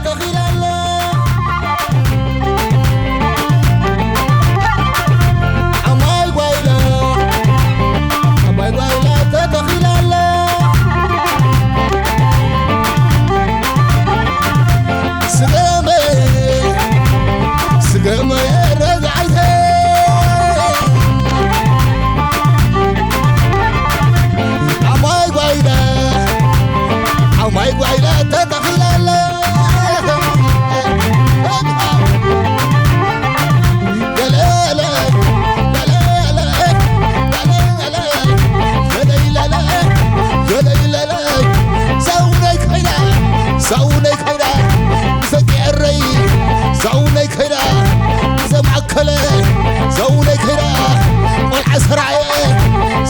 ተኺላላ ዓባይ ጓይላ፣ ዓባይ ጓይላ ተተኺላላ። ስገመ፣ ስገመ ረግዓይተ ዓባይ ጓይላ፣ ዓባይ ጓይላ ተተኺላላ። ገለለ፣ ገለለ፣ ገለለ፣ ገለለ፣ ገለለ። ሰውነይ ከይዳ፣ ሰውነይ ከይዳ፣ ብሰቂ ዕረይ፣ ሰውነይ ከይዳ፣ ብዘማእከለ፣ ሰውነይ ከይዳ፣ ቆልዓ ሰራየ፣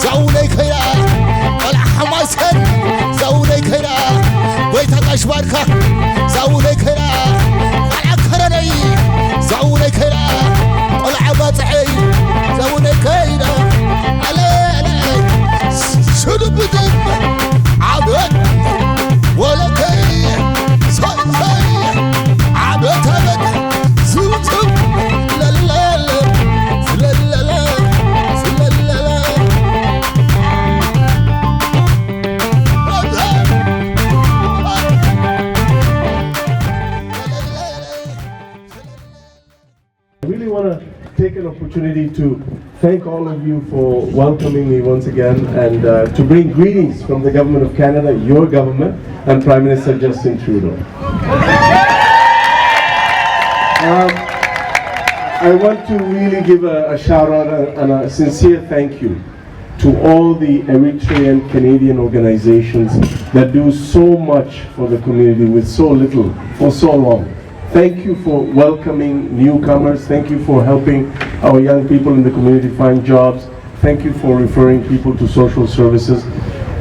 ሰውነይ ከይዳ፣ ቆልዓ ሓማሰን፣ ሰውነይ ከይዳ፣ ጎይታ ጋሽ ባርካ፣ ሰውነይ ከይዳ፣ ቆልዓ ከረነይ፣ ሰውነይ ከይዳ፣ ቆልዓ ባጽዐይ፣ ሰውነይ ከይዳ፣ ኣለ፣ ኣለ፣ ስዱብድብ፣ ዓበት፣ ወለተይ፣ ሰይሰይ፣ ዓበት፣ ዓበት፣ ዝውዝው፣ ለለለ፣ ዝለለለ፣ ዝለለለ። I really want to take an opportunity to thank all of you for welcoming me once again and uh, to bring greetings from the Government of Canada, your government, and Prime Minister Justin Trudeau. Um, I want to really give a, a shout out and, and a sincere thank you to all the Eritrean Canadian organizations that do so much for the community with so little for so long. Thank you for welcoming newcomers. Thank you for helping our young people in the community find jobs. Thank you for referring people to social services.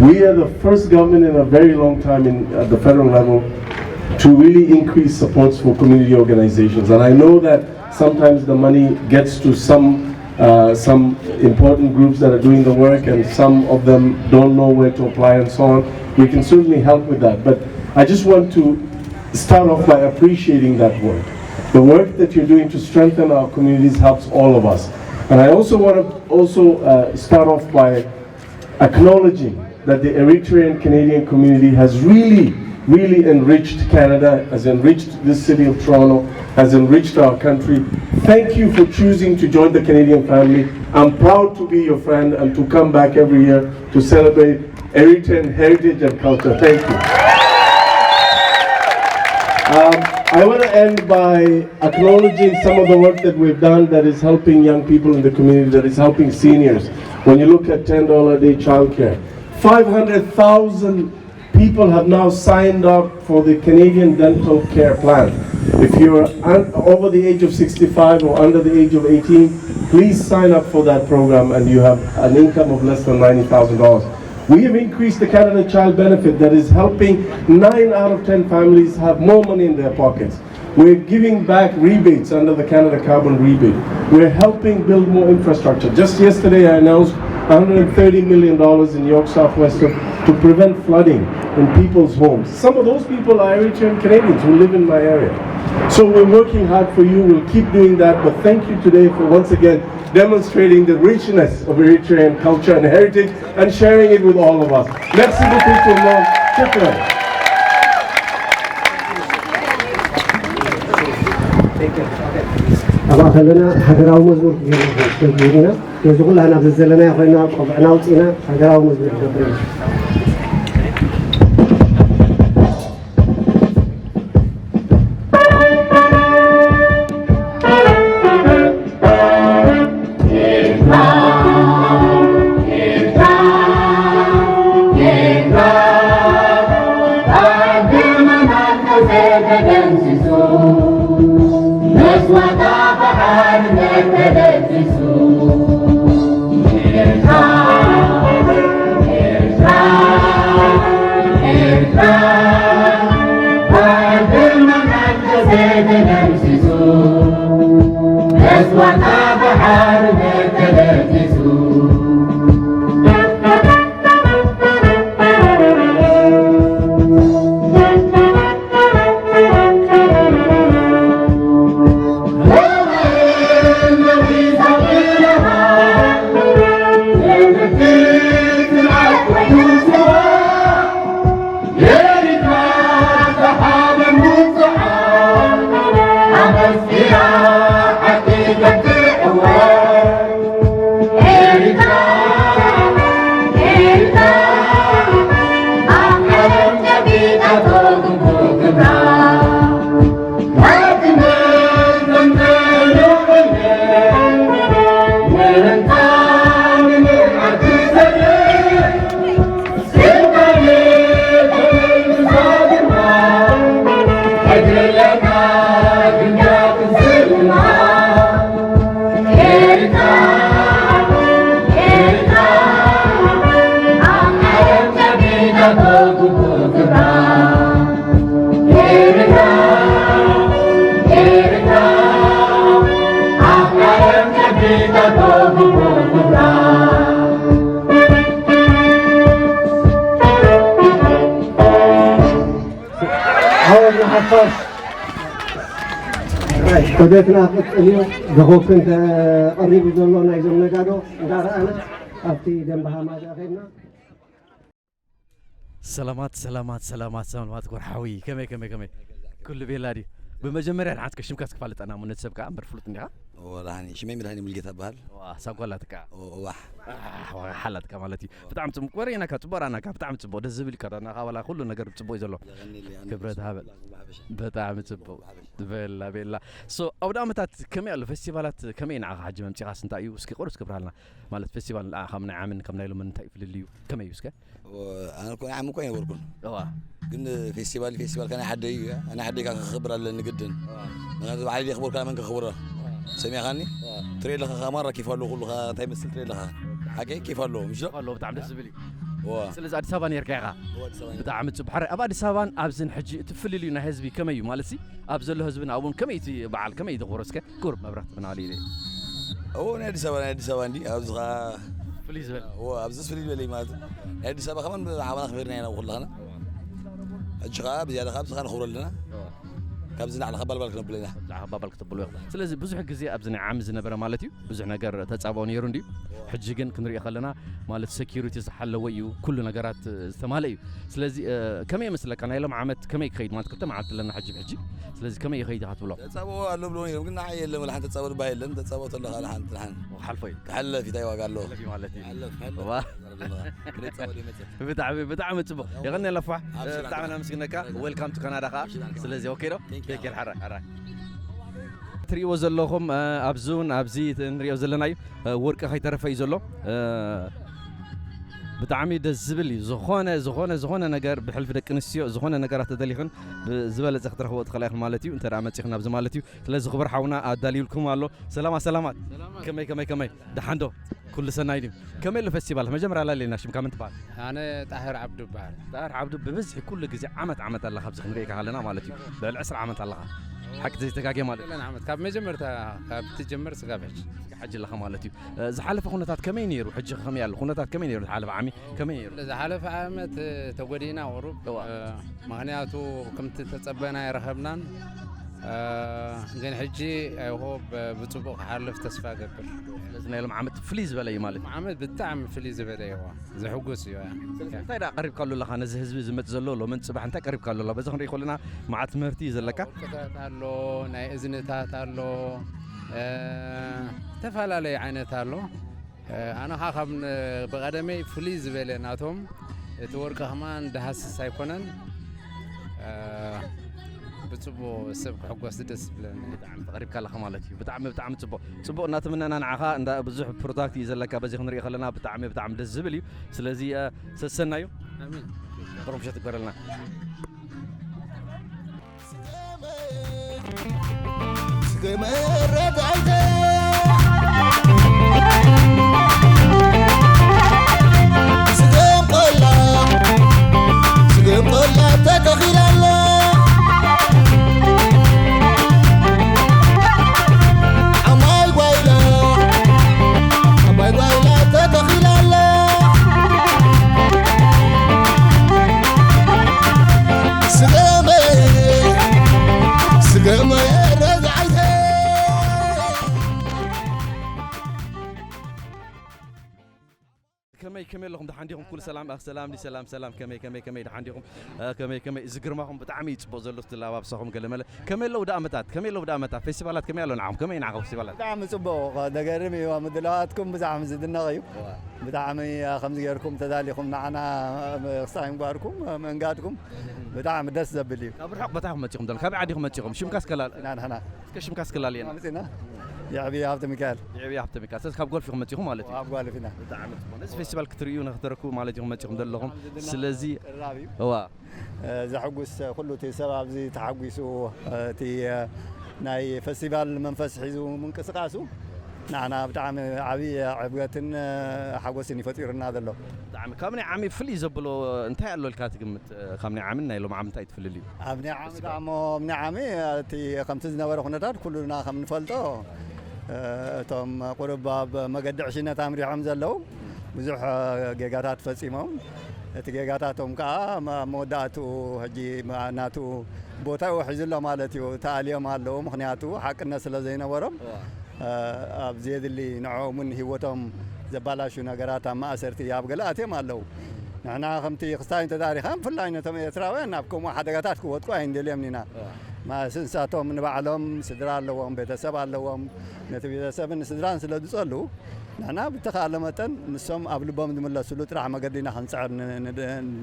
We are the first government in a very long time in, at the federal level to really increase supports for community organizations. And I know that sometimes the money gets to some uh, some important groups that are doing the work, and some of them don't know where to apply and so on. We can certainly help with that. But I just want to start off by appreciating that work. The work that you're doing to strengthen our communities helps all of us. And I also want to also uh, start off by acknowledging that the Eritrean Canadian community has really, really enriched Canada, has enriched this city of Toronto, has enriched our country. Thank you for choosing to join the Canadian family. I'm proud to be your friend and to come back every year to celebrate Eritrean heritage and culture. Thank you. Um, I want to end by acknowledging some of the work that we've done that is helping young people in the community, that is helping seniors. When you look at ten dollar a day childcare, five hundred thousand people have now signed up for the Canadian Dental Care Plan. If you're un- over the age of sixty-five or under the age of eighteen, please sign up for that program and you have an income of less than ninety thousand dollars. We have increased the Canada Child Benefit that is helping nine out of ten families have more money in their pockets. We're giving back rebates under the Canada Carbon Rebate. We're helping build more infrastructure. Just yesterday, I announced one hundred thirty million dollars in York Southwestern to prevent flooding in people's homes. Some of those people are Eritrean Canadians who live in my area. So we're working hard for you. We'll keep doing that. But thank you today for once again demonstrating the richness of Eritrean culture and heritage and sharing it with all of us. Merci beaucoup tout le monde. Shukran. ኣብኣ ከለና ሃገራዊ መዝሙር ክገብር ኢና። ነዚ ኩላህና ኣብዚ ዘለናዮ ኮይና ቆብዕና ኣውፂና ሃገራዊ መዝሙር ክገብር ኢና። ዑደትና ክቕጽል እዩ። ዝኸፍን ተቐሪቡ ዘሎ ናይዞም ነጋዶ እንዳረኣና ኣብቲ ደንበ ሃማዛ ከድና። ሰላማት ሰላማት ሰላማት ሰላማት ጎርሓዊ ከመይ ከመይ ከመይ ኩሉ ቤላ ድዩ? ብመጀመርያ ንዓትከ ሽምካ እስኪ ፋልጠና እሞ ነቲ ሰብ ከዓ እምበር ፍሉጥ እንዲኻ። ወላኒ ሽመይ መድሃኒ ሙልጌታ በሃል። ዋ ሳጓላትካ ዋሕ ሓላትካ ማለት እዩ። ብጣዕሚ ፅቡቅ ወሬናካ ፅቡቅ ራናካ ብጣዕሚ ፅቡቅ ደስ ዝብል እዩ። ከዳናካ ዋላ ኩሉ ነገር ፅቡቅ እዩ ዘሎ። ክብረት ሃበል። ብጣዕሚ ፅቡቅ። ቤላ ቤላ ሶ ኣውደ ዓመታት ከመይ ኣሎ? ፌስቲቫላት ከመይ ንዓኻ ሕጂ መምፂኻስ እንታይ እዩ? እስኪ ቁሩብ እስኪ ብርሃልና ማለት ፌስቲቫል ንዓኻ ከም ናይ ዓምን ከም ናይ ሎምን እንታይ እዩ ፍልልዩ? ከመይ እዩ እስከ? ኣነ እኮ ናይ ዓሚ እኮ ኣይነበርኩን እዋ ግን ፌስቲቫል ፌስቲቫል ከናይ ሓደይ እዩ ናይ ሓደይ ካ ክኽብር ኣለኒ ግድን ምክንያቱ ባዕለይ ደይ ክብርካ መን ክኽብሮ ሰሚዕኻኒ ትርኢ ኣለኻ ካ ማራ ኬፍ ኣለዎ ኩሉ ካ እንታይ መስል ትርኢ ኣለኻ ሓቀይ ኬፍ ኣለዎ ምሽ ዶ ኣሎ ብጣዕሚ ደስ ዝብል እዩ። ዋ ስለዚ ኣዲስ ኣበባ ነርካ ኢኻ። ወዲ ሰባ ብጣዕሚ ጽቡቅ። ሕራይ ኣብ ኣዲስ ኣበባን ኣብዚ ሕጂ እቲ ፍልልዩ ናይ ህዝቢ ከመይ እዩ ማለት ሲ ኣብ ዘሎ ህዝብን ኣብኡን ከመይ እቲ በዓል ከመይ እዩ ተኽብሮ እስከ ቁሩብ መብራህቲ ብናሊ ኢለ እዎ ናይ ኣዲስ ኣበባ ናይ ኣዲስ ኣበባ እንዲ ኣብዚ ኸዓ ፍልይ ዝበለ እዎ ኣብዚ ፍልይ ዝበለ እዩ ማለት እዩ። ናይ ኣዲስ ኣበባ ከማን ዓባና ክብርና ኢና ኩላኽና ሕጂ ኸዓ ብዝያዳ ካብ ዝኻ ንኽብሮ ኣለና ካብዚ ንዓሊ ኸባልባል ክነብሎ ኢና ኣባባል ክትብሉ ኢኹም። ስለዚ ብዙሕ ግዜ ኣብዚ ናይ ዓሚ ዝነበረ ማለት እዩ ብዙሕ ነገር ተጻብኦ ነይሩ እንድዩ። ሕጂ ግን ክንሪኦ ከለና ማለት ሴኩሪቲ ዝሓለወ እዩ፣ ኩሉ ነገራት ዝተማልአ እዩ። ስለዚ እ፣ ከመይ ይመስለካ ናይ ሎም ዓመት ከመይ ክኸይድ ማለት ክልተ መዓልቲ ኣለና ሕጂ ብሕጂ። ስለዚ ከመይ ይኸይድ ኢኻ ትብሎ? ተጻብኦ ኣሎ ብሎ ነይሮም ግን ንዓይ የለን ወላ ሓንቲ ተጻብኦ ድባ የለን ተጻብኦ ተለኻ ሓንቲ ሓን ሓልፎ እዩ ክሓለፍ እንታይ ዋጋ ኣለዎ ማለት እዩ። ሓለፍ ሓለፍ ዋ ክደጻብኦ ይመጽእ ብጣዕሚ ብጣዕሚ ጽቡቅ የቀነለፋ ብጣዕሚ ናመስግነካ። ዌልካም ቱ ካናዳ ከዓ ስለዚ ኦኬ ዶ ቴኬር ሓራ ሓራ ትሪእዎ ዘለኹም ኣብዚ እውን ኣብዚ ንሪኦ ዘለና እዩ። ወርቂ ከይተረፈ እዩ ዘሎ። ብጣዕሚ ደስ ዝብል እዩ። ዝኾነ ዝኾነ ዝኾነ ነገር ብሕልፊ ደቂ ኣንስትዮ ዝኾነ ነገራት ተደሊኽን ዝበለፀ ክትረኽቦ ትኽእላ ኢኽን ማለት እዩ። እንተ መፂኽን ኣብዚ ማለት እዩ። ስለዚ ክቡር ሓውና ኣዳልዩልኩም ኣሎ። ሰላማት ሰላማት። ከመይ ከመይ ከመይ ደሓን ዶ? ኩሉ ሰናይ ድዩ? ከመይ ኣሎ ፌስቲቫል? መጀመርያ ላለና ሽምካ መን ትበሃል? ኣነ ጣህር ዓብዱ እበሃል። ጣህር ዓብዱ ብብዝሒ ኩሉ ግዜ ዓመት ዓመት ኣለኻ ኣብዚ ክንሪኤካ ከለና ማለት እዩ። ልዕሊ ዕስራ ዓመት ኣለኻ። ሓቂ ዘይተጋጌ ማለት እዩ። ለን ዓመት ካብ መጀመርታ ካብ ትጀምር ስጋብ ሕጂ። እስኪ ሕጂ ኣለኻ ማለት እዩ። ዝሓለፈ ኩነታት ከመይ ነይሩ? ሕጂ ከመይ ኣሎ? ኩነታት ከመይ ነይሩ? ዝሓለፈ ዓሚ ከመይ ነይሩ? ዝሓለፈ ዓመት ተጎዲእና ቁሩብ እዋ። ምኽንያቱ ከምቲ ተጸበና ኣይረኸብናን። ግን ሕጂ ኣይሆብ ብጽቡቕ ክሓልፍ ተስፋ ገብር። ስለዚ ናይ ሎም ዓመት ፍልይ ዝበለ እዩ ማለት እዩ። ዓመት ብጣዕሚ ፍልይ ዝበለ እዩ። ዘሕጉስ እዩ። ስለዚ እንታይ ደኣ ቀሪብካሉ ኣለኻ ነዚ ህዝቢ ዝመጽእ ዘሎ ሎምን ጽባሕ እንታይ ቀሪብካሉ ኣለኻ? በዚ ክንርኢ ከለና መዓት ትምህርቲ እዩ ዘለካ። ወርቅታት ኣሎ፣ ናይ እዝንታት ኣሎ፣ እ፣ ዝተፈላለዩ ዓይነት ኣሎ። እ፣ ኣነ ኸዓ ካብ ን-፣ ብቐደመይ ፍልይ ዝበለ ናቶም እቲ ወርቂ ከማን ድሃስስ ኣይኮነን። እ፣ ብጽቡቕ ሰብ ክሕጎስ ደስ ዝብለኒ። ብጣዕሚ ተቐሪብካ ኣለኻ ማለት እዩ። ብጣዕሚ ብጣዕሚ ጽቡቕ ጽቡቕ እናተመነና ንዓኻ እንዳ ብዙሕ ፕሮዳክት እዩ ዘለካ በዚ ክንሪኦ ከለና ብጣዕሚ ብጣዕሚ ደስ ዝብል እዩ። ስለዚ እ፣ ሰሰናዩ ኣሜን። ጥሩ ምሸት ይግበረልና። ከመይ ከመይ ኣለኹም ደሓን ዲኹም? ኩሉ ሰላም ኣኽ ሰላም ዲ ሰላም ሰላም ከመይ ከመይ ከመይ ደሓን ዲኹም? ከመይ ከመይ እዚ ግርማኹም ብጣዕሚ እዩ ጽቡቕ ዘሎ እቲ ለባብሳኹም ገለ መለ ከመይ ኣለዉ ደኣ መታት ከመይ ኣለዉ ደኣ መታት ፌስቲቫላት ከመይ ኣሎ ንዓኹም ከመይ ንዓኹም ፌስቲቫላት? ብጣዕሚ ጽቡቕ ደገርም እዩ ምድላዋትኩም ብጣዕሚ ዝድነቕ እዩ። ብጣዕሚ ከምዚ ጌርኩም ተዳሊኹም ንዓና ክሳይ ምግባርኩም ምእንጋድኩም ብጣዕሚ ደስ ዘብል እዩ። ካብ ርሑቕ ቦታ ኢኹም መጺኹም ዘለኹም ካበይ ዓዲ ኢኹም መጺኹም ሽምካ እስከ ላል? ኢና ንሕና እስከ ሽምካ እስከ ላልየና። መጺና የዕብያ ሃብተ ሚካኤል። የዕብያ ሃብተ ሚካኤል። ስለዚ ካብ ጎልፍ ኢኹም መጺኹም ማለት እዩ። ኣብ ጓልፍ ኢና። ብጣዕሚ ጽቡቕ። ነዚ ፌስቲቫል ክትርእዩ ንክትረክቡ ማለት ኢኹም መጺኹም ዘለኹም። ስለዚ ቅራብ እዩ። እዋ። ዘሐጉስ ኩሉ እቲ ሰብ ኣብዚ ተሓጒሱ እቲ ናይ ፈስቲቫል መንፈስ ሒዙ ምንቅስቃሱ ንዓና ብጣዕሚ ዓብዪ ዕብገትን ሓጎስን እዩ ፈጢሩና ዘሎ። ብጣዕሚ ካብ ናይ ዓሚ ፍልይ ዘብሎ እንታይ ኣሎ ኢልካ ትግምት? ካብ ናይ ዓምን ናይ ሎም ዓሚ እንታይ ትፍልል እዩ? ኣብ ናይ ዓሚ ደኣ እሞ ኣብ ናይ ዓሚ እቲ ከምቲ ዝነበረ ኩነታት ኩሉና ከም ንፈልጦ እቶም ቁሩብ ኣብ መገዲ ዕሽነት ኣምሪሖም ዘለዉ ብዙሕ ጌጋታት ፈጺሞም እቲ ጌጋታቶም ከዓ ኣብ መወዳእትኡ ሕጂ ናቱ ቦታኡ ሒዙ ኣሎ ማለት እዩ። ተኣልዮም ኣለዉ። ምኽንያቱ ሓቅነት ስለ ዘይነበሮም፣ እ፣ ኣብ ዘየድሊ ንዕኦምን ህይወቶም ዘባላሹ ነገራት ኣብ ማእሰርቲ ኣብ ገለ ኣትዮም ኣለዉ። ንሕና ከምቲ ክስታይ እንተዳሪኻ፣ ብፍላይ ነቶም ኤርትራውያን ናብ ከምኡ ሓደጋታት ክወድቁ ኣይንደልዮም ኢና። ማለት ንሳቶም ንባዕሎም ስድራ ኣለዎም፣ ቤተሰብ ኣለዎም። ነቲ ቤተሰብን ስድራን ስለ ዝጸሉ፣ ንሕና ብተኻእለ መጠን ንሶም ኣብ ልቦም ዝምለስሉ ጥራሕ መገዲ ኢና ክንጽዕር ን-፣ ን-፣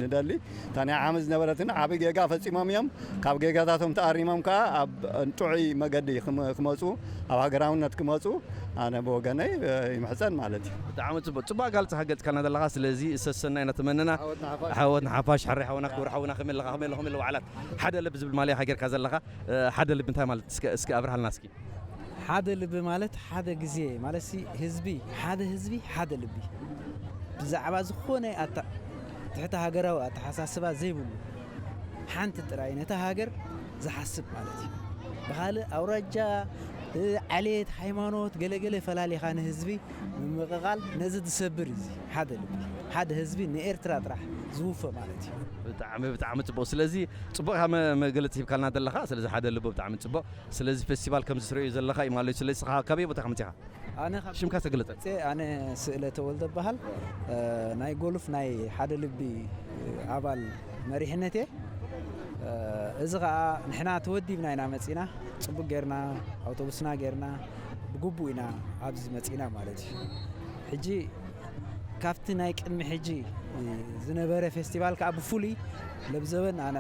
ንደሊ። እታ ናይ ዓመት ዝነበረትን ዓቢ ጌጋ ፈጺሞም እዮም። ካብ ጌጋታቶም ተኣሪሞም ከኣ ኣብ ጥዑይ መገዲ ክም-፣ ክመጹ፣ ኣብ ሃገራውነት ክመጹ ኣነ ብወገነይ፣ እ፣ ይምሕጸን ማለት እዩ። ብጣዕሚ ጽቡቅ፣ ጽቡቅ ኣጋልጻ ገልጽካና ዘለኻ። ስለዚ ሰሰናይ እናተመነና፣ ዓወት ንሓፋሽ። ዓወት ንሓፋሽ። ሕራይ ሓውና፣ ክቡር ሓውና፣ ከመይ ኣለኻ? ከመይ ኣሎ፣ ከመይ ኣሎ በዓላት? ሓደ ልቢ ዝብል ማልያ ሃገርካ ዘለኻ፣ እ፣ ሓደ ልቢ እንታይ ማለት? እስከ፣ እስከ ኣብርሃልና እስኪ። ሓደ ልቢ ማለት ሓደ ግዜ ማለት ሲ ህዝቢ፣ ሓደ ህዝቢ፣ ሓደ ልቢ። ብዛዕባ ዝኾነ ኣታ-፣ ትሕቲ ሃገራዊ ኣተሓሳስባ ዘይብሉ፣ ሓንቲ ጥራይ ነታ ሃገር ዝሓስብ ማለት እዩ። ብኻልእ ኣውራጃ፣ እ፣ ዓሌት፣ ሃይማኖት፣ ገለገለ ፈላሊኻ ንህዝቢ ምምቕቓል ነዚ ዝሰብር እዩ። እዚ ሓደ ልቢ፣ ሓደ ህዝቢ ንኤርትራ ጥራሕ ዝውፈ ማለት እዩ። ብጣዕሚ፣ ብጣዕሚ ጽቡቕ። ስለዚ ጽቡቕ ኢኻ መ-፣ መግለጺ ሂብካልና ዘለኻ። ስለዚ ሓደ ልቢ ብጣዕሚ ጽቡቕ። ስለዚ ፌስቲቫል ከም ዝትርእዮ ዘለኻ እዩ ማለት እዩ። ስለዚ ንስኻ ካበይ ቦታ ከምጽኻ? ኣነ ካብ ሽምካ ተግለጸ። ኣነ ስእለ ተወልደ እበሃል። እ፣ ናይ ጎልፍ ናይ ሓደ ልቢ ኣባል መሪሕነት እየ። እ፣ እዚ ኸኣ ንሕና ተወዲብና ኢና መጺና። ጽቡቅ ጌርና፣ ኣውቶቡስና ጌርና፣ ብግቡእ ኢና ኣብዚ መጺና ማለት እዩ። ሕጂ ካብቲ ናይ ቅድሚ ሕጂ ዝነበረ ፌስቲቫል ከኣ ብፍሉይ ለብዘበን ኣነ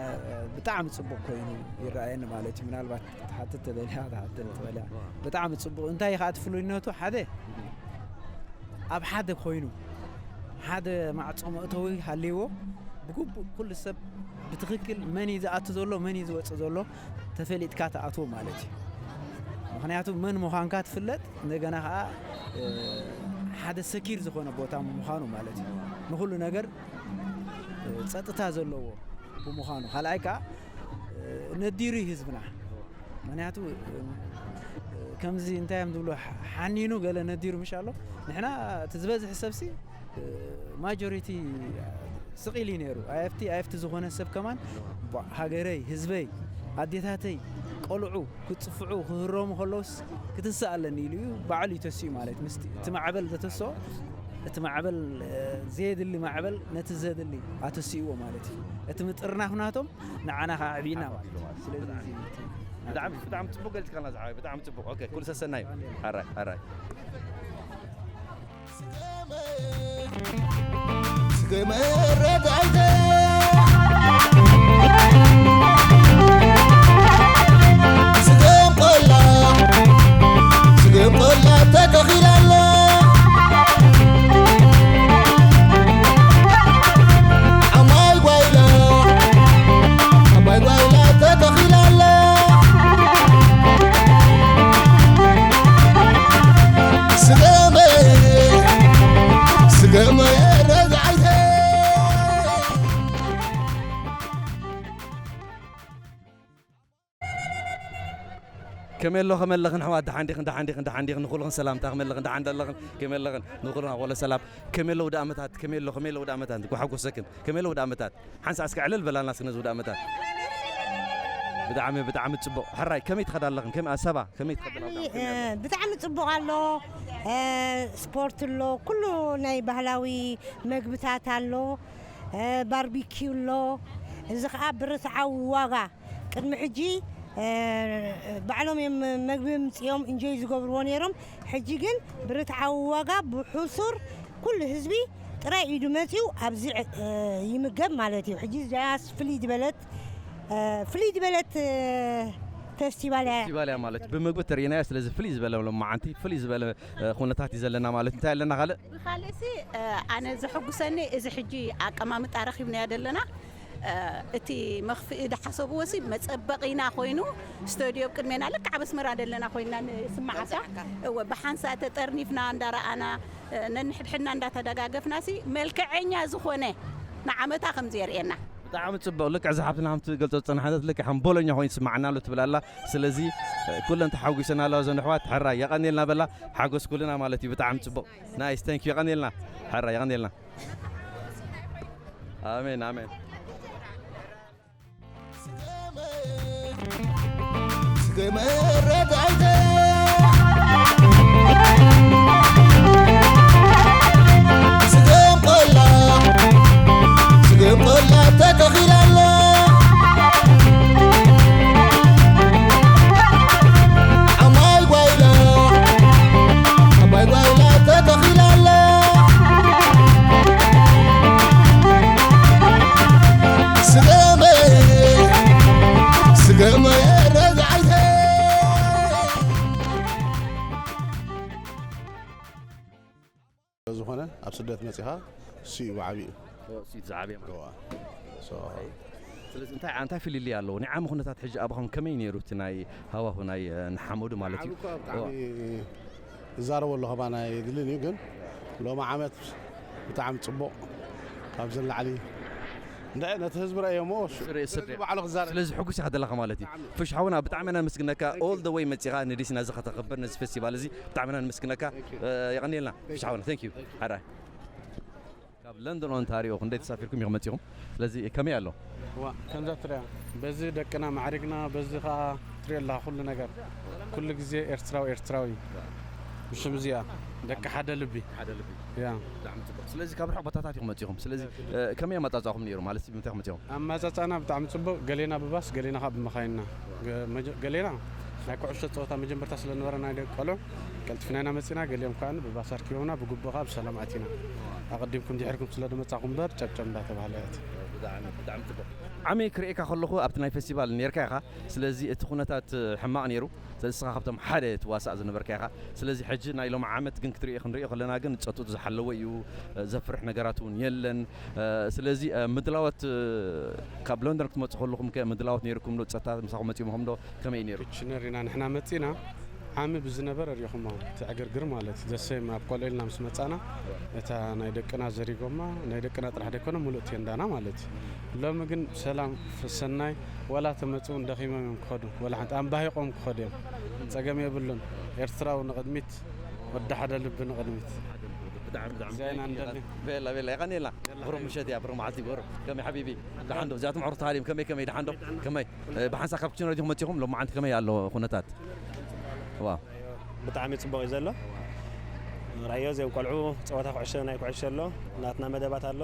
ብጣዕሚ ጽቡቕ ኮይኑ ይረኣየኒ ማለት እዩ። ምናልባት ክትሓትት ተደልያ ክትሓትተኒ ትኽእል እያ። ብጣዕሚ ጽቡቕ። እንታይ እዩ ከኣ እቲ ፍሉይነቱ? ሓደ ኣብ ሓደ ኮይኑ ሓደ ማዕጾ መእተዊ ሃልይዎ ብግቡእ ኩሉ ሰብ ብትኽክል መን እዩ ዝኣቱ ዘሎ፣ መን እዩ ዝወጽእ ዘሎ ተፈሊጥካ ትኣትዎ ማለት እዩ። ምኽንያቱ መን ምዃንካ ትፍለጥ፣ እንደገና ኸኣ፣ እ፣ ሓደ ሰኪር ዝኾነ ቦታ ምዃኑ ማለት እዩ። ንኹሉ ነገር፣ እ፣ ጸጥታ ዘለዎ ብምዃኑ። ካልኣይ ከኣ፣ እ፣ ነዲሩ እዩ ህዝብና። ምኽንያቱ፣ እ፣ ከምዚ እንታይ እዮም ዝብሉ፣ ሓ-፣ ሓኒኑ ገለ ነዲሩ ምሽ ኣሎ። ንሕና እቲ ዝበዝሕ ሰብሲ፣ እ፣ ማጆሪቲ ስቕ ኢሉ እዩ ነይሩ። ኣይኤፍቲ፣ ኣይኤፍቲ ዝኾነ ሰብ ከማን፣ ቧ-፣ ሃገረይ፣ ህዝበይ፣ ኣዴታተይ፣ ቆልዑ ክጽፍዑ፣ ክህረሙ ከለውስ ክትስእ ኣለኒ ኢሉ እዩ ባዕሉ እዩ ተሲኡ ማለት። ምስቲ እቲ ማዕበል ዘተስኦ፣ እቲ ማዕበል፣ እ፣ ዘየድሊ ማዕበል ነቲ ዘድሊ ኣተሲእዎ ማለት እዩ። እቲ ምጥርናፍ ናቶም ንዓና ከዓ ኣዕብዩና ማለት እዩ። ስለዚ እዚ ብጣዕሚ፣ ብጣዕሚ ጽቡቅ ገልጽካልና ዝሓወይ፣ ብጣዕሚ ጽቡቅ። ኦኬ፣ ኩሉ ሰሰናዩ። ኣራይ፣ ኣራይ። ስገመ ረዳይተ ስገም ቆላ፣ ስገም ቆላ ተተኺላ ኣላ። ዓባይ ጓይላ፣ ዓባይ ጓይላ ተተኺላ ኣላ። ስገመ፣ ስገመ ረግዓይተ። ከመይ ኣሎ፣ ከመይ ኣለኽን ኣሕዋት? ደሓን ዲኽን? ደሓን ዲኽን? ደሓን ዲኽን? ንኹልኽን ሰላምታ፣ ከመይ ኣለኽን? ደሓን ዶ ኣለኽን? ከመይ ኣለኽን? ንኹልኽን ኣቆለ ሰላም። ከመይ ኣለዉ ደኣመታት? ከመይ ኣሎ፣ ከመይ ኣለዉ ደኣመታት? እንኳዕ ሓጎሰክን። ከመይ ኣለዉ ደኣመታት? ሓንሳእ እስከ ዕልል በላልና እስከ ነዚ ደኣመታት። ብጣዕሚ፣ ብጣዕሚ ጽቡቕ። ሕራይ፣ ከመይ ትኸዳ ኣለኽን? ከመይ ኣሰባ? ከመይ ትኸዳ ኣለኽን? እ፣ ብጣዕሚ ጽቡቕ ኣሎ። እ፣ ስፖርት ኣሎ፣ ኩሉ ናይ ባህላዊ መግብታት ኣሎ። እ፣ ባርቢኪው ኣሎ። እዚ ኸኣ ብርትዓዊ ዋጋ ቅድሚ ሕጂ፣ እ፣ ባዕሎም እዮም መግቢ ምጽኦም ኢንጆይ ዝገብርዎ ነይሮም። ሕጂ ግን ብርትዓዊ ዋጋ ብሕሱር ኩሉ ህዝቢ ጥራይ ኢዱ መጺኡ ኣብዚ፣ እ፣ ይምገብ ማለት እዩ። ሕጂ እዚኣስ ፍልይ ዝበለት፣ እ፣ ፍልይ ዝበለት፣ እ፣ ፌስቲቫል እያ። ፌስቲቫል እያ ማለት ብምግቢ ተርእየናያ። ስለዚ ፍልይ ዝበለ ሎማዓንቲ ፍልይ ዝበለ፣ እ፣ ኩነታት እዩ ዘለና ማለት። እንታይ ኣለና ካልእ? ብኻልእሲ፣ እ፣ ኣነ ዘሐጉሰኒ እዚ ሕጂ ኣቀማምጣ ረኺብናዮ ዘለና፣ እ፣ እቲ መኽፍኢ ዝሓሰብዎ ሲ መጸበቒና ኮይኑ፣ ስቱድዮ ኣብ ቅድሜና ልክዕ ኣብ ኣስመራ ዘለና ኮይንና ንስምዓካ። እወ፣ ብሓንሳእ ተጠርኒፍና እንዳረኣና፣ እ፣ ነንሕድሕድና እንዳተደጋገፍና ሲ መልክዐኛ ዝኾነ ንዓመታ ከም ዘርእየና። ብጣዕሚ ጽቡቕ። ልክዕ ዝሓፍትና ከም ትገልጾ ዝጸናሕነት ልክዕ ከም ቦሎኛ ኮይኑ ይስምዓና ኣሎ ትብል ኣላ። ስለዚ፣ እ፣ ኩለን ተሓጒሰን ኣለዋ እዘን ኣሕዋት። ሕራይ የቐንየልና በላ። ሓጎስ ኩልና ማለት እዩ። ብጣዕሚ ጽቡቕ። ናይስ፣ ታንክ ዩ። የቐንየልና። ሕራይ የቐንየልና። ኣሜን፣ ኣሜን። ክመረዳይተ ስገም ቆላ፣ ስገም ቆላ ተተኺላ ኣላ። ዓማይ ጓይላ፣ ዓማይ ጓይላ ተተኺላ ኣላ። ስገመ፣ ስገመ ረግዓይተ። ዝኾነ ኣብ ስደት መጺኻ እሱ እዩ ዓብዩ። እሱ እዩ ዝዓበየ ማለት እዩ። እዋ። ሶ፣ ስለዚ እንታይ፣ እንታይ ፍልልይ ኣለዎ? ናይ ዓሚ ኩነታት ሕጂ ኣባኹም ከመይ ነይሩ እቲ ናይ ሃዋሁ ናይ፣ እ፣ ንሓመዱ ማለት እዩ? ዓሚ እኮ ብጣዕሚ እዋ። እዛረቦ ኣለኹ፣ ኣባና የድልን እዩ፣ ግን ሎሚ ዓመት ብጣዕሚ ጽቡቕ፣ ካብዚ ንላዕሊ እንዳ ነቲ ህዝቢ ረእዮ እሞ፣ ስ-፣ ርእየ ሰብ ህዝቢ ባዕሉ ክዛረብ። ስለዚ ሕጉስ ኢኻ ዘለኻ ማለት እዩ። ብጣዕሚ። ፍሽ ሓውና፣ ብጣዕሚ ኢና ነመስግነካ። Thank you። All the way መጺኻ ንዲሲ ናዚ ከተኽብር ነዚ ፌስቲቫል እዚ ብጣዕሚ ኢና ነመስግነካ። Thank you። እ፣ የቐንየልና። Thank you። ፍሽ ሓውና፣ thank you። Thank you። ሓራይ። ካብ ለንደን ኦንታሪዮ ክንደይ ተሳፊርኩም ኢኹም መጺኹም? ስለዚ ከመይ ኣሎ? ዋ፣ ከምዛ ትሪኣ፣ በዚ ደቅና ማዕሪግና፣ በዚ ኸዓ ትሪኦ ኣለኻ ኩሉ ነገር። ኩሉ ግዜ ኤርትራዊ ኤርትራዊ እዩ። ብሽም እዚኣ ደቂ ሓደ ልቢ። ሓደ ልቢ። ያ። ብጣዕሚ ጽቡቕ። ስለዚ ካብ ርሑቕ ቦታታት ኢኹም መጺኹም። ስለዚ፣ እ፣ ከመይ ኣመጻጽኣኹም ነይሩ? ማለት ብምንታይ ኢኹም መጺኹም? ኣመጻጽኣና ብጣዕሚ ጽቡቕ። ገሌና ብባስ፣ ገሌና ኸዓ ብመኻይንና። ገ-፣ መጀ-፣ ገሌና ናይ ኩዕሾ ጸወታ መጀመርታ ስለ ነበረ ናይ ደቂ ቆልዑ ቀልጢፍና ኢና መጺና። ገሊኦም ከኣ ብባስ ኣርኪቦምና ብግቡእ ከኣ ብሰላም ኣቲና። ኣቐዲምኩም ድሒርኩም ስለ ዝመጻኹም እምበር ጨብጨብ እንዳተባህለ እያ። ብጣዕሚ፣ ብጣዕሚ ጽቡቕ። ዓሚ ክርእየካ ከለኹ ኣብቲ ናይ ፌስቲቫል ኔርካ ኢኻ። ስለዚ እቲ ኩነታት ሕማቕ ኔሩ። ስለዚ ንስኻ ካብቶም ሓደ ትዋሳእ ዝነበርካ ኢኻ። ስለዚ ሕጂ ናይ ሎሚ ዓመት ግን ክትርእዮ፣ ክንርእዮ ከለና ግን ጸጥትኡ ዝሓለወ እዩ። ዘፍርሕ ነገራት እውን የለን። ስለዚ ምድላዋት ካብ ሎንደን ክትመጹ ከለኹም ከ ምድላዋት ኔርኩም ዶ? ጸጥታ ምሳኹም መጺኦም ዶ? ከመይ ነይሩ? ኪችነር ኢና ንሕና መጺና፣ ዓሚ ብዝነበረ ሪኢኹሞ፣ እቲ ዕግርግር ማለት እዩ። ዘሰም ኣብ ቆልዑ ኢልና ምስ መጻና፣ እታ ናይ ደቅና ዘሪጎማ፣ ናይ ደቅና ጥራሕ ደይኮነ፣ ሙሉእ ቴንዳና ማለት እዩ። ሎሚ ግን ብሰላም፣ ብሰናይ፣ ወላ ተመጽኡ እውን ደኺሞም እዮም ክኸዱ፣ ወላ ሓንቲ ኣምባሂቖም ክኸዱ እዮም። ጸገም የብሉን። ኤርትራዊ ንቕድሚት፣ ወዲ ሓደ ልቢ ንቕድሚት። ብጣዕሚ፣ ብጣዕሚ እዚኣ ኢና ንደሊ። ቤላ፣ ቤላ፣ የቐንየልና። ብሩኽ ምሸት እያ፣ ብሩኽ መዓልቲ፣ ብሩኽ። ከመይ ሓቢቢ? ደሓን ዶ? እዚኣቶም ኣዕሩኽቲ ሃልዮም፣ ከመይ፣ ከመይ፣ ደሓን ዶ? ከመይ? እ፣ ብሓንሳብ ካብ ኪችነር ዲኹም መጺኹም? ሎማዓንቲ ከመይ ኣሎ ኩነታት? ዋ። ብጣዕሚ ጽቡቕ እዩ ዘሎ። ራእዮ እዚኦም ቆልዑ ጸወታ ኩዕሾ፣ ናይ ኩዕሾ ኣሎ፣ ናትና መደባት ኣሎ።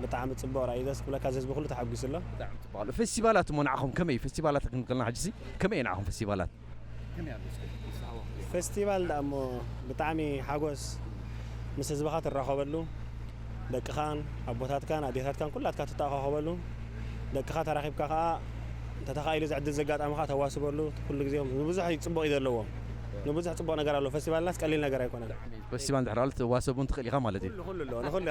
ብጣዕሚ ጽቡቕ ራእዩ፣ ደስ ክብለካ፣ እዚ ህዝቢ ኩሉ ተሓጒሱ ኣሎ። ብጣዕሚ ጽቡቕ ኣሎ። ፌስቲቫላት እሞ ንዓኹም ከመይ? ፌስቲቫላት ክንብል ከለና ሕጂሲ ከመይ እዩ ንዓኹም ፌስቲቫላት? ከመይ ኣሎ እስከ? ፌስቲቫል ደኣ እሞ ብጣዕሚ ሓጎስ፣ ምስ ህዝብኻ ትራኸበሉ፣ ደቅኻን ኣቦታትካን ኣዴታትካን ኩላትካ ትተኣኻኸበሉ፣ ደቅኻ ተራኺብካ ኸኣ እንተተኻኢሉ እዚ ዕድል ዘጋጣምኻ ተዋስበሉ፣ ኩሉ ግዜ ንብዙሕ እዩ ጽቡቕ እዩ ዘለዎ። ንብዙሕ ጽቡቕ ነገር ኣሎ። ፌስቲቫልናስ ቀሊል ነገር ኣይኮነን። ፌስቲቫል እንድሕር ኣሎ ትዋሰብ እውን ትኽእል ኢኻ ማለት እዩ። ኩሉ፣ ኩሉ ኣሎ፣ ንኹሉ።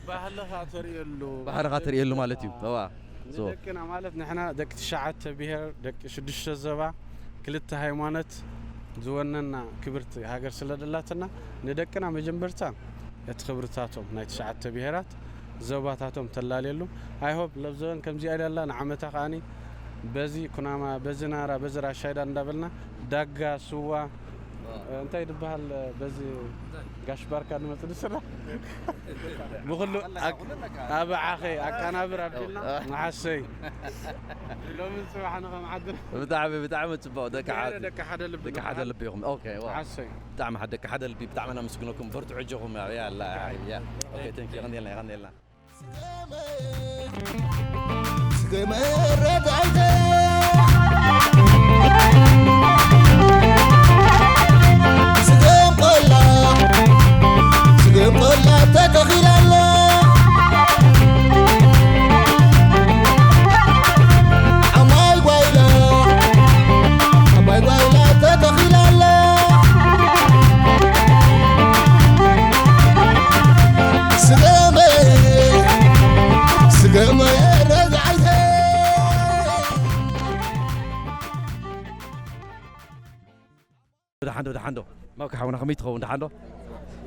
ባህልኻ ተርእየሉ። ባህልኻ ተርእየሉ ማለት እዩ። እዋ። ሶ። ንደቅና ማለት ንሕና ደቂ ትሽዓተ ብሄር፣ ደቂ ሽዱሽተ ዞባ፣ ክልተ ሃይማኖት ዝወነና ክብርቲ ሃገር ስለ ደላትና፣ ንደቅና መጀመርታ እቲ ክብርታቶም ናይ ትሽዓተ ብሄራት ዞባታቶም ተላልየሉ። I hope ለብዘበን ከምዚኣ ኢላ ኣላ፣ ንዓመታ ከኣኒ በዚ ኩናማ፣ በዚ ናራ፣ በዚ ራሻይዳ እንዳበልና ዳጋ፣ ስዋ፣ እ፣ እንታይ ድበሃል፣ እ፣ በዚ ጋሽ ባርካ ንመጽእ ንስራሕ። ብኹሉ ኣክ-፣ ኣብ ዓኸ ኣቀናብር ኣቢልና፣ እ። መሓሰይ። ሎምን ጽባሕን ከም ዓድና። ብጣዕሚ፣ ብጣዕሚ ጽቡቕ። ደቂ ዓ-፣ ደቂ ሓደ ልቢ ደቂ ንበሃል። ሓደ ልቢ ኢኹም። ኦኬ፣ ዋው። መሓሰይ። ብጣዕሚ ሓደ፣ ደቂ ሓደ ልቢ፣ ብጣዕሚ ነመስግነኩም። በርትዑ፣ ኣጆኹም። ያ፣ ያ፣ ያ። ኦኬ፣ thank you። የቐንየልና፣ የቐንየልና። ስገመ ረዳይተ ስገም ቆላ፣ ስገም ቆላ ተተኺላ ኣላ። ዓማይ ጓይላ፣ ዓባይ ጓይላ ተተኺላ ኣላ። ስገመ፣ ስገመ ረግዓይተ። ደሓን ዶ፣ ደሓን ዶ? ማውካ ሓውና ከመይ ትኸውን? ደሓን ዶ?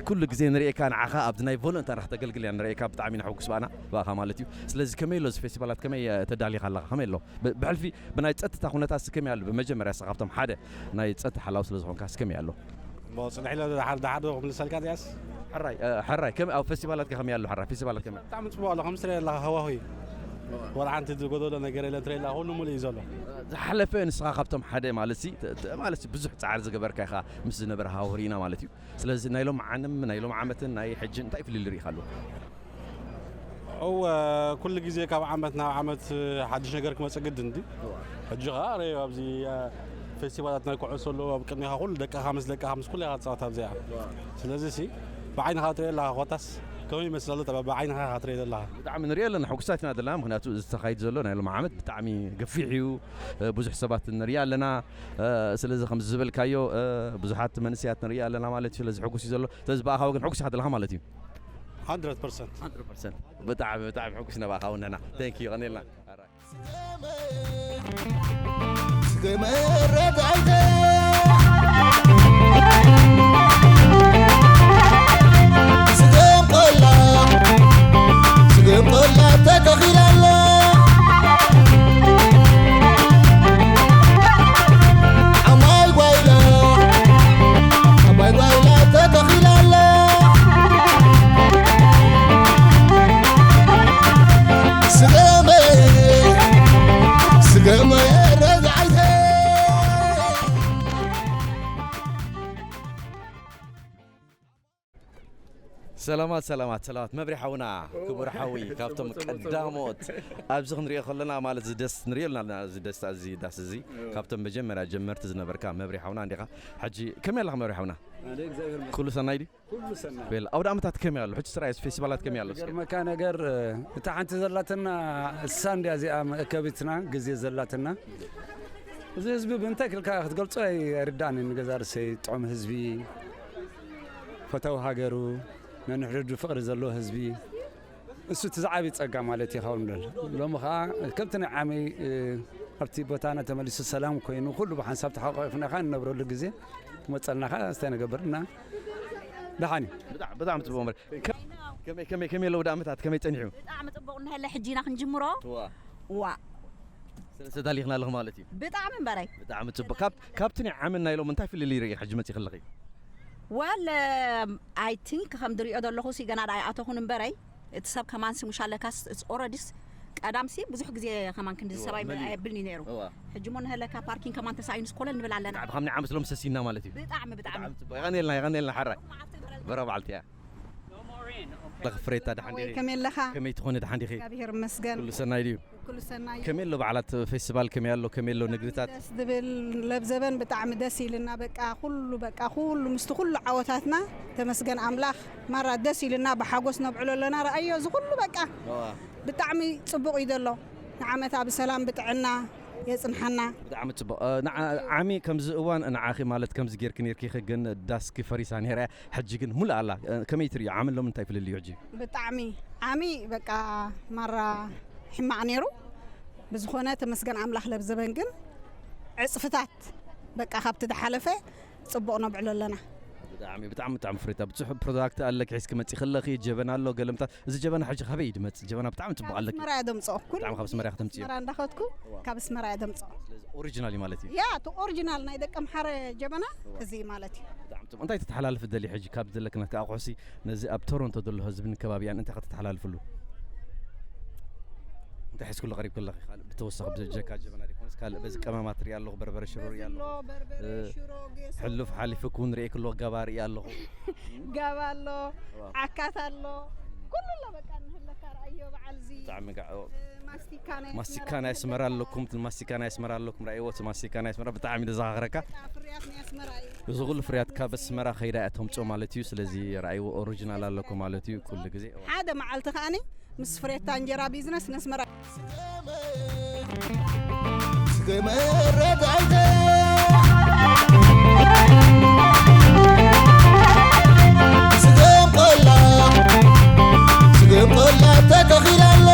ኩሉ ግዜ ንርእየካ ንዓኻ ኣብዚ ናይ ቮለንታር ከተገልግል ኢና ንርእየካ፣ ብጣዕሚ ኢና ሕጉስ ባና፣ ብኣኻ ማለት እዩ። ስለዚ ከመይ ኣሎ እዚ ፌስቲቫላት፣ ከመይ፣ እ፣ ተዳሊኻ ኣለኻ? ከመይ ኣሎ? ብ-፣ ብሕልፊ ብናይ ጸጥታ ኩነታት ከመይ ኣሎ? ብመጀመርያ እስኻ ካብቶም ሓደ ናይ ጸጥታ ሓላው ስለ ዝኾንካ ከመይ ኣሎ? እሞ ጽንሕ ኢለ ደሓር ደሓር ዶ ክምልሰልካ እዚኣስ? ሕራይ፣ እ፣ ሕራይ፣ ከመይ ኣብ ፌስቲቫላት ከመይ ኣሎ? ሕራይ፣ ፌስቲቫላት ከመይ? ብጣዕሚ ጽቡቕ ኣሎ፣ ከም ስለ ኣለኻ ሃዋሁ እዩ። ወላ ሓንቲ ዝጎደሎ ነገር የለን። ትሬላ ኩሉ ሙሉ እዩ ዘሎ። ዝሓለፈ ንስኻ ካብቶም ሓደ ማለት ሲ ተ- ተ- ማለት ሲ ብዙሕ ፃዕሪ ዝገበርካ ኢኻ ምስ ዝነበረ ሃወር ኢና ማለት እዩ። ስለዚ ናይ ሎም ዓንም ናይ ሎም ዓመትን ናይ ሕጂ እንታይ ፍልል ርኢኻ ኣለዎ? እወ፣ ኩሉ ግዜ ካብ ዓመት ናብ ዓመት ሓድሽ ነገር ክመፅእ ግድን እንዲ። ሕጂ ኸዓ ርእ ኣብዚ ፌስቲቫላት ናይ ኩዕሶ ኣለዎ። ኣብ ቅድሚኻ ኩሉ ደቅኻ ምስ ደቅኻ ምስ ኩሉ ኢኻ ትፃወት ኣብዚኣ። ስለዚ ሲ ብዓይንኻ ትሪኦ ኣለኻ። ኮታስ ከመይ ይመስል ኣሎ? ብዓይንኻ ኢኻ ትሪኦ ዘለኻ። ብጣዕሚ ንሪኦ ኣለና፣ ሕጉሳት ኢና ዘለና። ምክንያቱ እዚ ተኻይድ ዘሎ ናይ ሎም ዓመት ብጣዕሚ ገፊሕ እዩ። ብዙሕ ሰባት ንሪኢ ኣለና። ስለዚ ከምዚ ዝበልካዮ ብዙሓት መንእሰያት ንሪኢ ኣለና ማለት እዩ። ስለዚ ሕጉስ እዩ ዘሎ። ስለዚ ብኣኻ ወገን ሕጉስ ኢኻ ዘለኻ ማለት እዩ። Hundred percent. ብጣዕሚ ብጣዕሚ ሕጉስ ኢና ብኣኻ እውን ንሕና። Thank you፣ ቀኒልና። ስገም ቆላ ስገም ቆላ ተተኺላ ኣላ። ኣማይ ጓይላ ኣማይ ጓይላ ተተኺላ ኣላ። ስገመ ስገመ ረግዓይተ ሰላማት ሰላማት ሰላማት መብሪ ሓውና ክቡር ሓዊ ካብቶም ቀዳሞት ኣብዚ ክንሪኦ ከለና ማለት እዚ ደስ ንሪኦ ኣለና እዚ ደስታ እዚ ዳስ እዚ ካብቶም መጀመርያ ጀመርቲ ዝነበርካ መብሪ ሓውና እንዲኻ። ሕጂ ከመይ ኣለኻ መብሪ ሓውና? ኩሉ ሰናይ ድዩ? ኣብ ኣውደ ዓመታት ከመይ ኣሎ? ሕጂ ስራይ ፌስቲቫላት ከመይ ኣሎ? ገርመካ ነገር እታ ሓንቲ ዘላትና እሳ እንዲያ እዚኣ መእከቢትና ግዜ ዘላትና እዚ ህዝቢ ብምንታይ ክልካ ክትገልጾ ኣይርዳእን። ንገዛ ርሰይ ጥዑም ህዝቢ ፈታዊ ሃገሩ ነንሕድሕዱ ፍቕሪ ዘለዎ ህዝቢ እሱ እቲ ዝዓብይ ጸጋ ማለት ይኸውን ደል ሎሚ ከዓ ከምቲ ናይ ዓመይ ኣብቲ ቦታና ተመሊሱ ሰላም ኮይኑ ኩሉ ብሓንሳብ ተሓቋቂፍና ከዓ እንነብረሉ ግዜ ክመፀልና ከዓ እንታይ ነገብር እና ደሓን እዩ። ብጣዕሚ ብጣዕሚ ጽቡቅ እምበር ከመይ ከመይ ከመይ ኣለዉ ዳመታት ከመይ ጸኒሑ? ብጣዕሚ ጽቡቅ እንሀለ ሕጂ ኢና ክንጅምሮ። ዋ ዋ ስለዚ ተዳሊኽና ኣለኹ ማለት እዩ። ብጣዕሚ እምበረይ። ብጣዕሚ ጽቡቅ። ካብ ካብቲ ናይ ዓመት ናይ ሎሚ እንታይ ፍልልይ ርኢኺ ሕጂ መጺኺ ኣለኺ? ወል ኣይ ቲንክ ከም ድሪኦ ዘለኹ ሲ ገና ዳኣ ኣይኣተኹን እምበረይ እቲ ሰብ ከማን ሲ ሙሽ ኣለካስ ኦረዲስ ቀዳም ሲ ብዙሕ ግዜ ከማን ክንዲ ሰባይ የብልኒ ነይሩ። ሕጂ ሞ ንሀለካ ፓርኪንግ ከማን ተሳኢኑስ ኮለል ንብል ኣለና። ብጣዕሚ ካብ ናይ ዓመት ሎም ሰሲና ማለት እዩ። ብጣዕሚ ብጣዕሚ። የቐንየልና የቐንየልና ሓራይ። በራ በዓልቲ እያ። ለኽ ፍሬታ ደሓን ዲኺ? ከመይ ኣለኻ? ከመይ ትኾኒ ደሓን ዲኺ? እግዚኣብሔር ይመስገን። ኩሉ ሰናይ ድዩ? ኩሉ ሰናይ። ከመይ ኣሎ በዓላት ፌስቲቫል ከመይ ኣሎ? ከመይ ኣሎ ንግድታት? ደስ ዝብል ለብዘበን ብጣዕሚ ደስ ኢልና በቃ ኩሉ በቃ ኩሉ ምስቲ ኩሉ ዓወታትና ተመስገን ኣምላኽ ማራ ደስ ኢልና ብሓጎስ ነብዕሎ ኣለና። ረኣዮ እዚ ኩሉ በቃ ብጣዕሚ ጽቡቕ እዩ ዘሎ። ንዓመታ ብሰላም ብጥዕና የጽንሓና። ብጣዕሚ ጽቡቕ። ዓሚ ከምዚ እዋን ንዓኺ ማለት ከምዚ ጌርኪ ኔርኪ ግን ዳስኪ ፈሪሳ ኔራ እያ። ሕጂ ግን ሙሉእ ኣላ ከመይ ትርእዮ ዓሚ ሎም እንታይ ፍልልዩ ሕጂ? ብጣዕሚ ዓሚ በቃ ማራ ሕማቕ ኔሩ ብዝኾነ ተመስገን ኣምላኽ ለብዘበን ግን ዕጽፍታት በቃ ካብቲ ዝሓለፈ ጽቡቕ ነብዕሎ ኣለና። ብጣዕሚ ብጣዕሚ ብጣዕሚ ፍሬታ ብዙሕ ፕሮዳክት ኣለኪ ሒዝኪ መጺኺ ኣለኺ ጀበና ኣሎ ገለምታት እዚ ጀበና ሕጂ ካበይ እዩ ድመጽእ ጀበና ብጣዕሚ ጽቡቕ ኣለኪ። ኣስመራ እየ ደምጽኦ ኩሉ ብጣዕሚ ካብ ኣስመራ ኢኺ ተምጽእዮ። ኣስመራ እንዳኸድኩ ካብ ኣስመራ እየ ደምጽኦ። ስለዚ ኦሪጂናል እዩ ማለት እዩ። ያ እቲ ኦሪጂናል ናይ ደቂ ኣምሓረ ጀበና እዚ እዩ ማለት እዩ። ብጣዕሚ ጽቡቕ እንታይ ተተሓላልፊ ደሊ ሕጂ ካብ ዘለክና ኣቑሑሲ ነዚ ኣብ ቶሮንቶ ዘሎ ህዝብን ከባቢኣን እንታይ ከተተሓላልፍሉ? እንታይ ሒዝክሉ ቀሪብኪ ኣለኺ ካልእ ብተወሳኺ ብጀካ ጀበና ዘይኮነስ ካልእ በዚ ቀመማት ሪኣ ኣለኹ በርበረ ሽሮ ሪኣ ኣለኹ። በርበረ ሽሮ ጌሶ ሕሉፍ ሓሊፉ ክውን ሪኤኪ ኣለኹ ገባ ሪኣ ኣለኹ። ጋባ ኣሎ ዓካት ኣሎ ኩሉ ኣሎ በቃ ንህለካ ርኣዮ በዓል እዚ ብጣዕሚ ጋዕ ማስቲካ ናይ ማስቲካ ናይ ኣስመራ ኣለኩም ማስቲካ ናይ ኣስመራ ኣለኩም ራእይዎ እቲ ማስቲካ ናይ ኣስመራ ብጣዕሚ እዩ ዘኻኽረካ በቃ ፍርያት ናይ ኣስመራ እዩ እዚ ኩሉ ፍርያት ካብ ኣስመራ ከይዳ እያ ተምፅኦ ማለት እዩ ስለዚ ራእይዎ ኦሪጂናል ኣለኩም ማለት እዩ ኩሉ ግዜ ሓደ መዓልቲ ከኣኒ ምስ ፍሬታ እንጀራ ቢዝነስ ነስመራ ስገመ ረዳይተ ስገም ቆላ ስገም ቆላ ተተኺላ ኣላ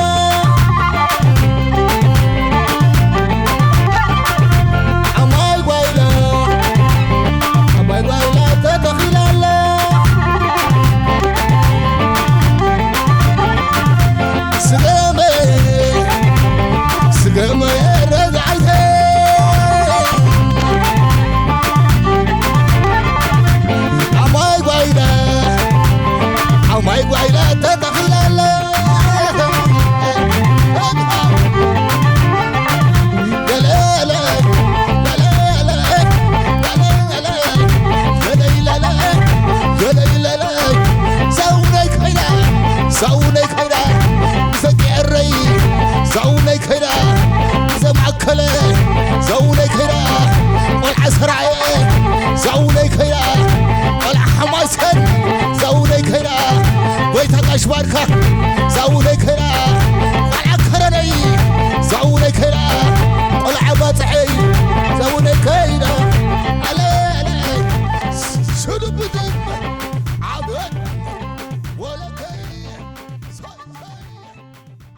ዓማይ ጓይላ ዓባይ ጓይላ ተተኺላ ኣላ ስገመ ስገመ ረግዓይተ ዓማይ ጓይላ ዓማይ ጓይላ ተተኺላ ኣላ ራእየ ዛውነይ ከይዳ ቆልዓ ሓማሴን ዛውነይ ከይዳ ጎይታ ጋሽ ባርካ ዛውነይ ከይዳ ቆልዓ ከረነይ ዛውነይ ከይዳ ቆልዓ ባፅዐይ ዛውነይ ከይዳ ኣለ ኣለ ስዱብድም ዓብዮት ወለከይ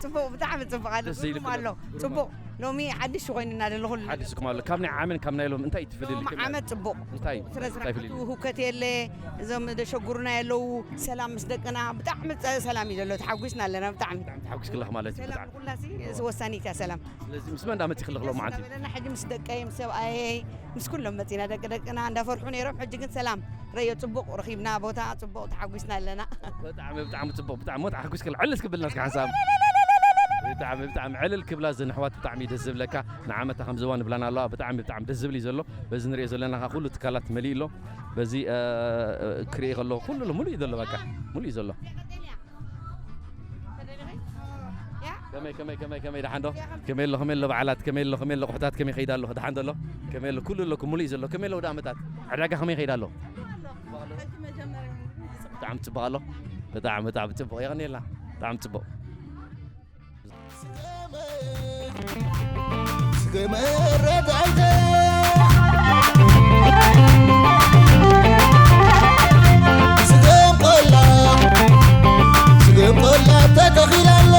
ጽቡቕ፣ ብጣዕሚ ጽቡቕ ኣሎ። ደስ ኢሉ ግሩም ኣሎ። ጽቡቕ። ሎሚ ሓድሽ ኮይኑና ዘሎ ኩሉ ነገር። ሓድሽኩም ኣሎ። ካብ ናይ ዓመን ካብ ናይ ሎም እንታይ እዩ እቲ ፍልልይ? ሎም ዓመት ጽቡቕ። እንታይ? ስነ እንታይ ፍልልይ? ስርዓቱ፣ ሁከት የለ። እዞም ደሸጉሩና የለዉ። ሰላም ምስ ደቅና። ብጣዕሚ ጸ-፣ ሰላም እዩ ዘሎ። ተሓጒስና ኣለና ብጣዕሚ። ብጣዕሚ ተሓጒስኪ ኣለኺ ማለት እዩ። ሰላም ብጣዕሚ። ንኹላሲ ወሳኒት እያ ሰላም። ስለዚ ምስ መን እንዳመጺኺ ኣለኺ ሎማዓንቲ? ደስ እንዳበለና ሕጂ ምስ ደቀይ፣ ምስ ሰብኣየይ፣ ምስ ኩሎም መጺና ደቂ ደቅና እንዳፈርሑ ነይሮም። ሕጂ ግን ሰላም ረዮ ጽቡቕ ረኺብና ቦታ፣ ጽቡቕ ተሓጒስና ኣለና። ብጣዕሚ፣ ብጣዕሚ ጽቡቕ፣ ብጣዕሚ ሞት ኣሕጒስኪ፣ ዕልል ክብልና እስኪ ሓንሳብ። ብጣዕሚ፣ ብጣዕሚ ዕልል ክብላ እዘን ኣሕዋት ብጣዕሚ እዩ ደስ ዝብለካ። ንዓመታ ከም ዝዋ ንብላና ኣለዋ። ብጣዕሚ፣ ብጣዕሚ ደስ ዝብል እዩ ዘሎ። በዚ ንሪኦ ዘለና ከኣ ኩሉ ትካላት መሊኡ ኣሎ። በዚ፣ እ፣ እ፣ ክርኢ ከለኹ ኩሉ ኣሎ፣ ሙሉእ እዩ ዘሎ፣ በቃ፣ ሙሉእ እዩ ዘሎ። ከመይ፣ ከመይ፣ ከመይ፣ ከመይ፣ ደሓን ዶ? ከመይ ኣሎ፣ ከመይ ኣሎ በዓላት? ከመይ ኣሎ፣ ከመይ ኣሎ ኣቑሑታት? ከመይ ይኸይድ ኣሎ? ደሓን ዶ ኣሎ? ከመይ ኣሎ? ኩሉ ኣሎ፣ ሙሉእ እዩ ዘሎ። ከመይ ኣሎ ወደ ዓመታት? ዕዳጋ ከመይ ይኸይድ ኣሎ? ብጣዕሚ ጽቡቕ ኣሎ። ብጣዕሚ፣ ብጣዕሚ ጽቡቕ። የቐንየልና። ብጣዕሚ ጽቡቕ። ስገመ ረዳይተ ስገም ቆላ ስገም ቆላ ተተኺላ ኣላ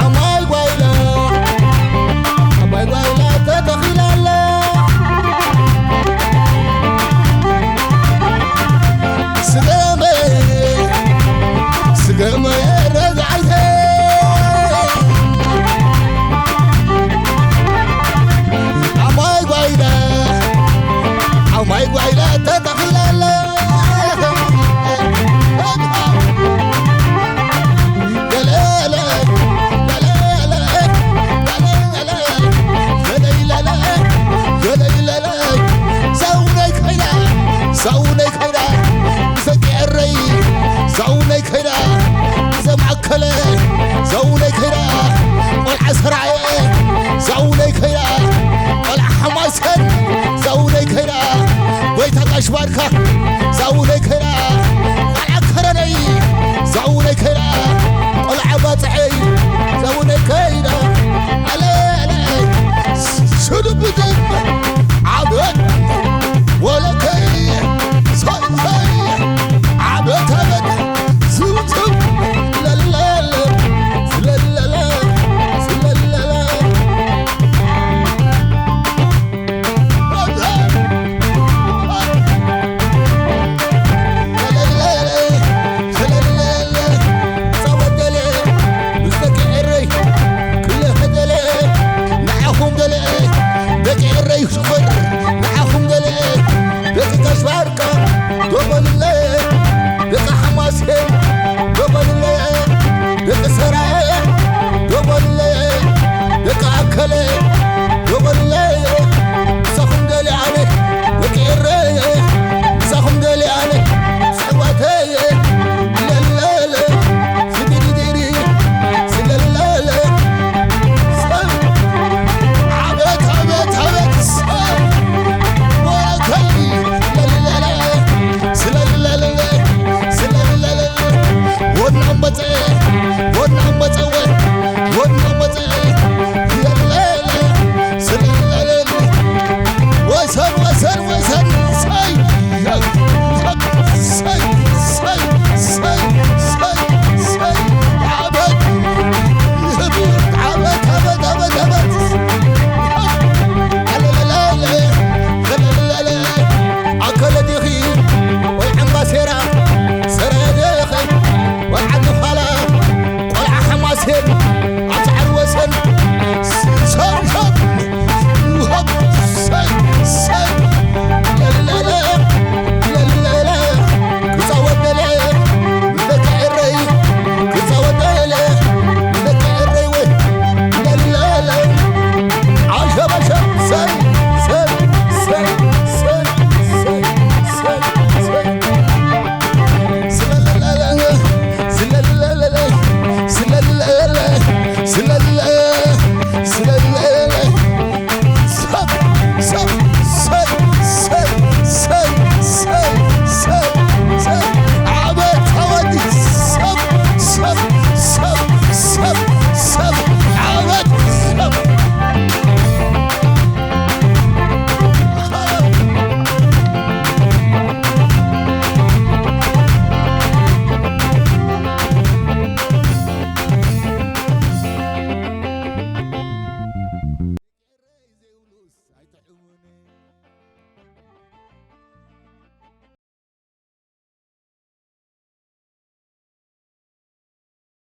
ዓማይ ጓይላ ዓባይ ጓይላ ተተኺላ ኣላ ስገመ ስገመ ረግዓይተ ዓባይ ጓይላ ዓባይ ጓይላ ተተኺላ ኣላ ሳውነይ ከይዳ ሳውነይ ከይዳ ብሰቂ ዕረይ ሳውነይ ከይዳ ብዘማእከለ ሳውነይ ከይዳ ቆልዓ ሰራየ ሳውነይ ከይዳ ቆልዓ ሓማሰን ሳውነይ ከይዳ ጎይታ ጋሽ ባርካ ሳውነይ ከይዳ ቆልዓ ከረነይ ሳውነይ ከይዳ ቆልዓ ባፅዐይ ሳውነይ ከይዳ ኣለ ኣለ ስዱብድብ ዓብዮት ወለከይ ሳይሳይ ዓብዮት ኣበድ ዝውዝው ለለለ ስለለለ ስለለለ እውን